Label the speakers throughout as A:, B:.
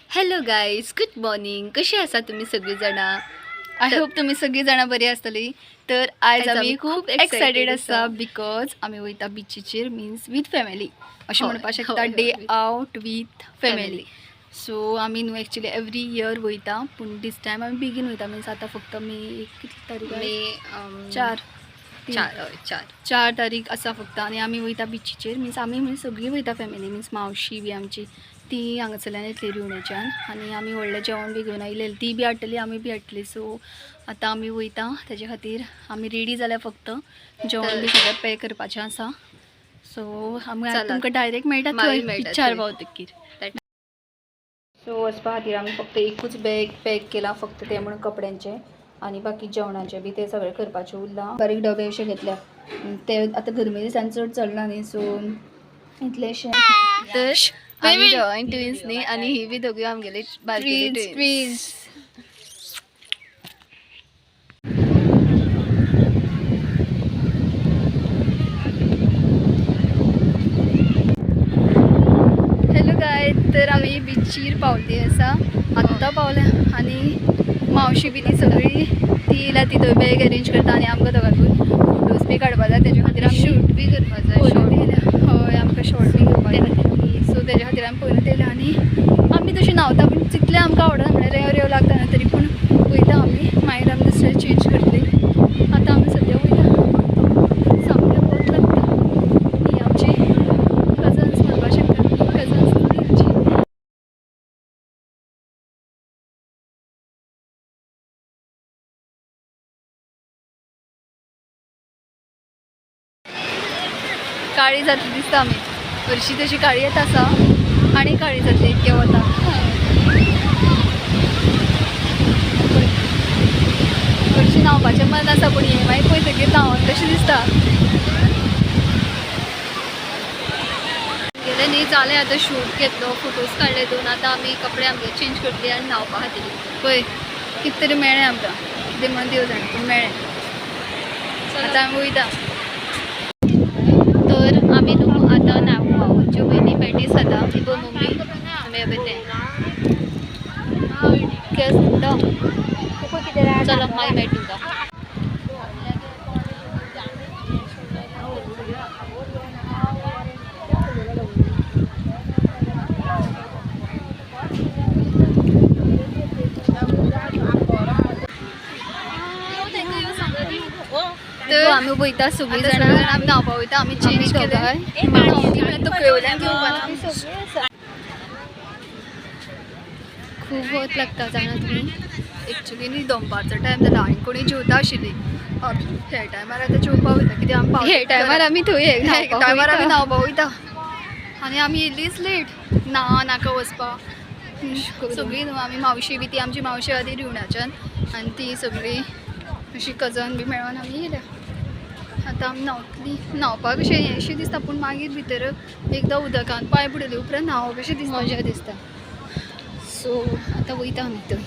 A: Hello guys, good morning. कशी आसा तुम्ही सगळी जाणां?
B: I hope तुमी सगळीं जाणां बरी आसतली. तर आयज
A: आयज
B: आमी
A: आमी
B: खूब
A: खूब
B: एक्सायटेड
A: excited
B: आसा
A: आसा.
B: Because आमी वयता बिचीचेर, मिन्स वीथ फॅमिली अशें
A: हय,
B: म्हणपाक शकता.
A: हय,
B: डे
A: हय.
B: Out with family.
A: Family.
B: So आमी न्हू एक्चुली एवरी इयर वयता, पूण दीस टायम आमी बेगीन वयता. मिन्स आतां फक्त मे कितली तारीख आयज?
A: मे
B: चार, तीन.
A: चार, हय चार.
B: 4 तारीख आसा फक्त आनी आमी वयता बिचीचेर. मिन्स आमी म्हणजे सगळीं वयता फॅमिली, मिन्स मावशी बी आमची ती हांगासरल्यान येतली रिवण्याच्यान आनी आमी व्हडलें जेवण बी घेवन आयलेली, ती बी हाडटली, आमी बी हाडटली. सो आतां आमी वयता, तेजे खातीर आमी रेडी जाल्या. फक्त जेवण बी सगळें पॅक करपाचें आसा. सो आमी
A: चलात.
B: तुमकां डायरेक्ट मेळटा
A: मागीर
B: थंय
A: मेळटा
B: बिचार
A: थंय.
B: पावतकीर. सो वचपा खातीर आमी फक्त एकूच बॅग पॅक केलां, फक्त तें म्हणून कपड्यांचें आनी बाकी जेवणाचें बी तें सगळें करपाचें उरलां. बारीक डबे अशे घेतल्या, ते आतां गरमे दिसान चड चलना न्ही, सो इतलेशें.
A: तर आमी दोगांय ट्विन्स न्ही आनी ही बी दोगूय आमगेली बारकेली.
B: Twins.
A: Twins.
B: Hello गाय, तर आमी बिचीर पावली आसा, आत्तां पावल्या आनी मावशी बी ती सगळी ती येयल्या, ती थंय बॅग अरेंज करता आनी आमकां दोगांकूय फोटोज बी काडपा जाय, तेजे खातीर आमी
A: शूट बी करपा जाय.
B: पयलीं
A: शॉर्ट.
B: येयल्या. हय, आमकां शॉर्ट बी घेवपाक जाय, सो तेज्या खातीर आमी पयलींच येयल्या. आनी आमी तशी न्हांवता पूण तितलें आमकां आवडना, म्हळ्यार रेंव रेंव लागता न्हू, तरी पूण वयता आमी. मागीर आमी दुसरें चेंज करतली. आतां आमी सद्या वयता, सामकें वत लागता. ही आमची कजन्स म्हणपाक शकता, कजन्स आमची. काळी जातली दिसता आमी. हरशीं तशी काळी येता आसा आनी काळी जातली इतकें वता. हरशीं न्हांवपाचें मन आसा, पूण हें मागीर पळयतकीर न्हांवन कशें दिसता.
A: गेले न्ही, जालें आतां शूट घेतलो, फोटोज काडले दोन. आतां आमी कपडे आमगे चेंज करतली आनी न्हांवपा खातीर.
B: पळय, कितें तरी मेळ्ळें आमकां, कितें म्हणून देव जाणा, पूण मेळ्ळें. आतां आमी वयता.
A: तर आमी न्हू आतां न्हांवपा वचचे पयलीं पॅटीस खाता. ही पळय मम्मी, आमी हें पळय तें केस सुट्टा. चलो, मागीर मेळटा तुमकां.
B: तर
A: आमी वयता सगळीं
B: आतां
A: जाणां.
B: सगळीं जाणां आमी न्हांवपा वयता. आमी चेंज
A: आमी
B: केलें.
A: दोगांय.
B: म्हळ्यार तकले वयल्यान घेवपाना.
A: खूब वत लागता जाणा तुमी.
B: एक्चुली न्ही दनपारचो टायम जाला आनी कोणी जेवता आशिल्ली. ह्या टायमार आतां जेवपा वयता, कित्याक आमी पावता.
A: हे टायमार आमी थंय
B: ह्या टायमार आमी न्हांवपा वयता आनी आमी येयल्लीच लेट. ना नाका वचपा. सगळीं न्हू आमी मावशी बी, ती आमची मावशी आहा ती रिवणाच्यान आनी ती सगळीं अशी कजन बी मेळोन आमी येयल्या. आतां आमी न्हांवतलीं. न्हांवपाक अशें हें दिसता, पूण मागीर भितर एकदां उदकान पांय बुडयले उपरांत न्हांवप अशें दिसता.
A: मजा दिसता. सो आतां वयता आमी थंय.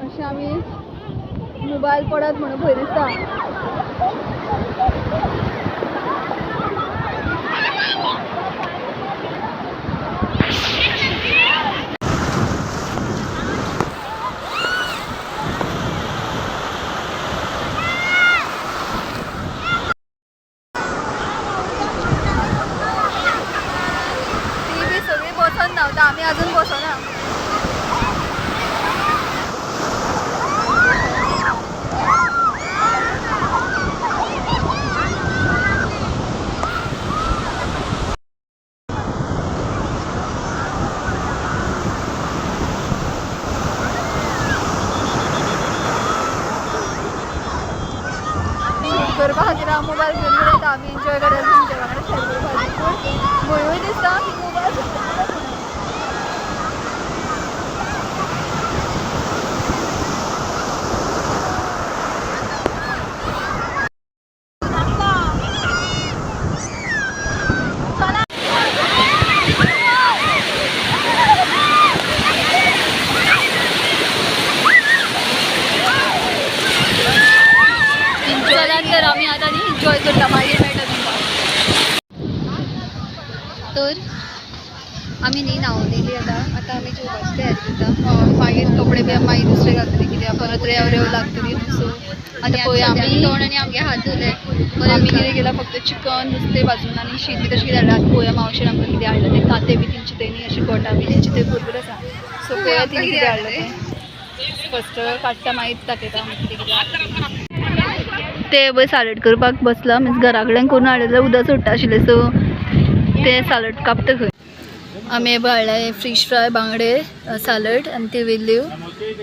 B: अशें आमी मोबायल पडत म्हणून भंय दिसता. ती बी सगळीं बसोन न्हांवता, आमी अजून बसोना. शूट करपा खातीर हांव मोबायल घेवन गेले. आमी एन्जॉय करता, तुमच्या वांगडा शेअर करपा खातीर, पूण भंयूय दिसता की मोबायल.
A: चला तर आमी आतां न्ही एन्जॉय करता, मागीर मेळटा तुमकां. तर आमी न्ही न्हांवन येयली आतां. आतां आमी जेवपाची तयारी करता.
B: मागीर कपडे बी मागीर दुसरे घालतली कित्याक परत रेंव रेंव लागतली न्हू. सो आतां पळोवया आमी.
A: तोंड आनी आमगे हात धुले.
B: आमी कितें केलां, फक्त चिकन नुस्तें भाजून आनी शीत बी तशें कितें हाडलां. आतां पळोवया मावशेन आमकां कितें हाडलें तें. काते बी तेंचे थंय न्ही अशें गोठां बी तेंचे थंय भरपूर आसा. सो पळोवया तिणें कितें हाडलें तें. फस्ट काडटा, मागीर दाखयता आमी कितें कितें. ते पळय सालड करपाक बसला, मिन्स घरा कडेन करून हाडलेलें उदक सोडटा आशिल्लें. सो ते सालड कापता खंय. आमी हे हाडले फिश फ्राय, बांगडे सालड आनी ते वेल्ल्यो.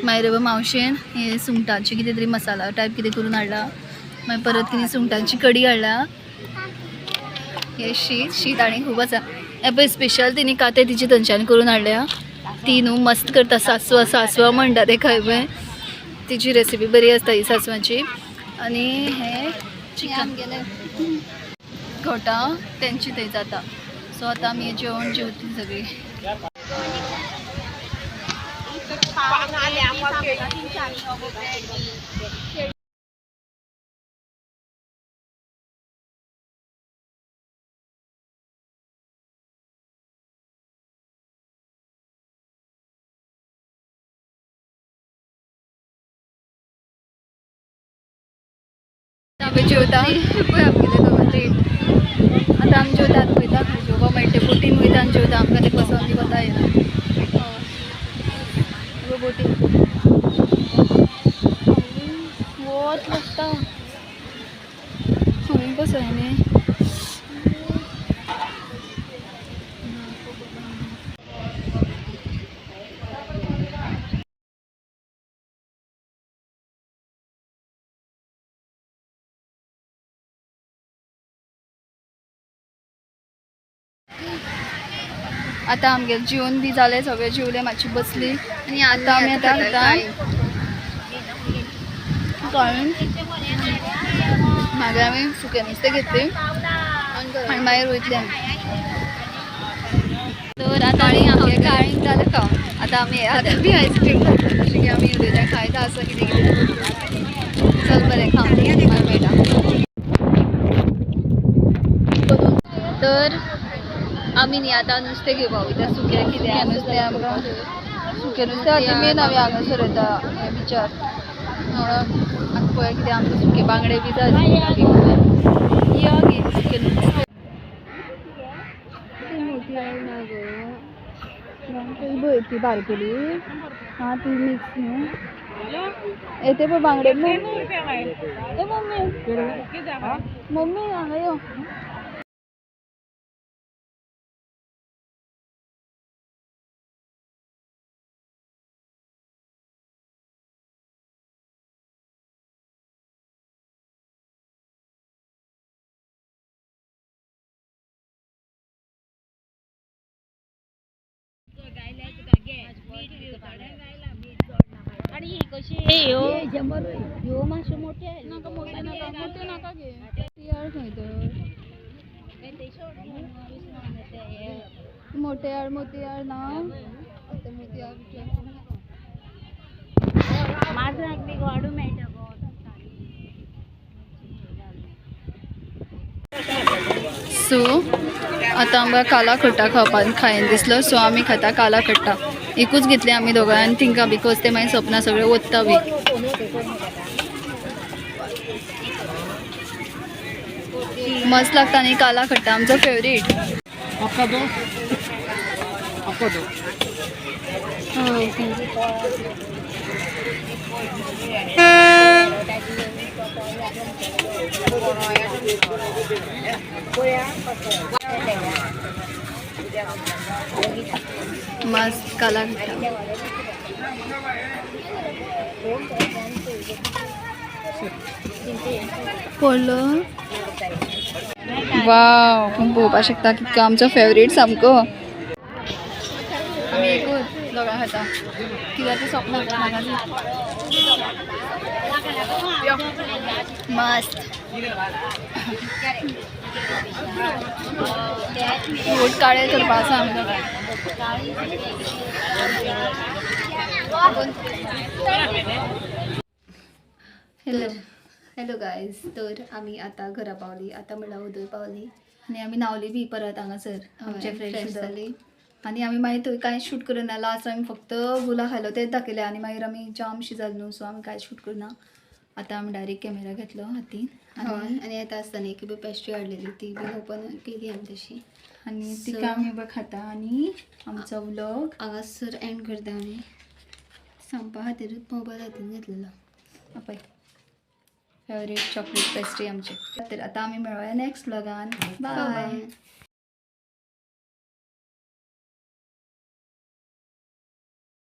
B: मागीर हे मावशेन हे सुंगटाची कितें तरी मसाला टायप कितें करून हाडला. मागीर परत कितें सुंगटांची कडी हाडला. हे शीत शीत आनी खूब आसा. हे पळय स्पेशल तिणी काते तिचे थंयच्यान करून हाडल्या. ती न्हू मस्त करता. सासवां सासवां म्हणटा ते खंय पळय, तिची रेसिपी बरी आसता ही सासवांची. आनी हे चिकन
A: आमगेलें
B: घोटां तेंची थंय जाता. सो आतां आमी जेवण जेवतली सगळीं. आमी जेवता.
A: पळय आमगेलें दोगांचें.
B: आतां आमी जेवता, आतां पळयता खंय जेवपाक मेळटा तें. बोटीन वयता आनी जेवता. आमकां तें बसोन बी वता येना बोटीन. वत लागता खंय कसो न्ही. आतां आमगेलें जेवन बी जालें, सगळें जेवलें, मातशी बसली.
A: आनी
B: आतां आमी आतां खाता कळ्ळें. मागीर आमी सुकें नुस्तें घेतली आनी मागीर वयतली आमी.
A: तर आतां आमी आमगें काळींग जालें खावन. आतां आमी
B: आतां बी आयस्क्रीम खाता, जशें की आमी उलयता खायता आसा कितें कितें.
A: चल बरें, खावन मागीर मेळटा. तर आमी न्ही आतां नुस्तें घेवपा वयता, सुकें कितें.
B: सुकें नुस्तें आमकां, सुकें नुस्तें आतां मेन आमी हांगासर येता हे बिचार म्हणून. आतां पळोवया कितें आमकां सुके बांगडे बी जाय आसले. यो गे सुकें नुस्तें. मोती ना गो, पळय ती बारकेली आं, ती मिक्स न्हू. येते पळय बांगडे. मम्मी, ए मम्मी, मम्मी, हांगा यो. नाका मोठे, नाका मोठे, नाका घे. यार, खंय तर मोठे यार, मोती यार ना. आतां मोती यार.
C: माजराक बी गोडू मेळटा गो.
B: सो आतां आमकां काला खट्टा खावपाक खायन दिसलो. सो आमी खाता काला खट्टा. एकूच घेतली आमी दोगां आनी तिंका, because ते मागीर सोंपना, सगळें वत्ता बी. मस्त लागता न्ही काला खट्टा, आमचो फेवरेट.
D: आपका दो, आपको दो.
B: ओके. मस्त काला खट्टा पडलो. वाव, पूण पळोवपाक शकता कितको आमचो फेवरेट सामको. आमी एकूच दोगां खाता कित्याक तें सोंपना म्हाका. मस्त बोट काळे करपा आसा आमी दोगां.
A: हॅलो हॅलो गायज, तर आमी आतां घरा पावली. आतां म्हणल्यार उदय पावली.
B: आनी आमी न्हांवली बी परत हांगासर आमचे
A: हय,
B: फ्रेश
A: फ्रेश
B: जाली.
A: जाली.
B: आनी आमी मागीर थंय कांय शूट करूना. लास्ट आमी फक्त गुला खालो तेच दाखयलें आनी मागीर आमी जामशी जाली न्हू, सो आमी कांय शूट करूना. आतां आमी डायरेक्ट कॅमेरा घेतलो हातीन.
A: हय, आनी येता आसतना एक बी पेस्ट्री हाडलेली, ती बी ओपन केली आमी तशी.
B: आनी तिका आमी बी खाता आनी आमचो व्लॉग
A: हांगासर एंड करता आमी. सांगपा खातीरूच मोबायल हातीन घेतलेलो.
B: पळय, फेवरेट चॉकलेट पेस्ट्री आमची. तर आतां आमी मेळोया नेक्स्ट व्लॉगान. बाय.
A: बाय.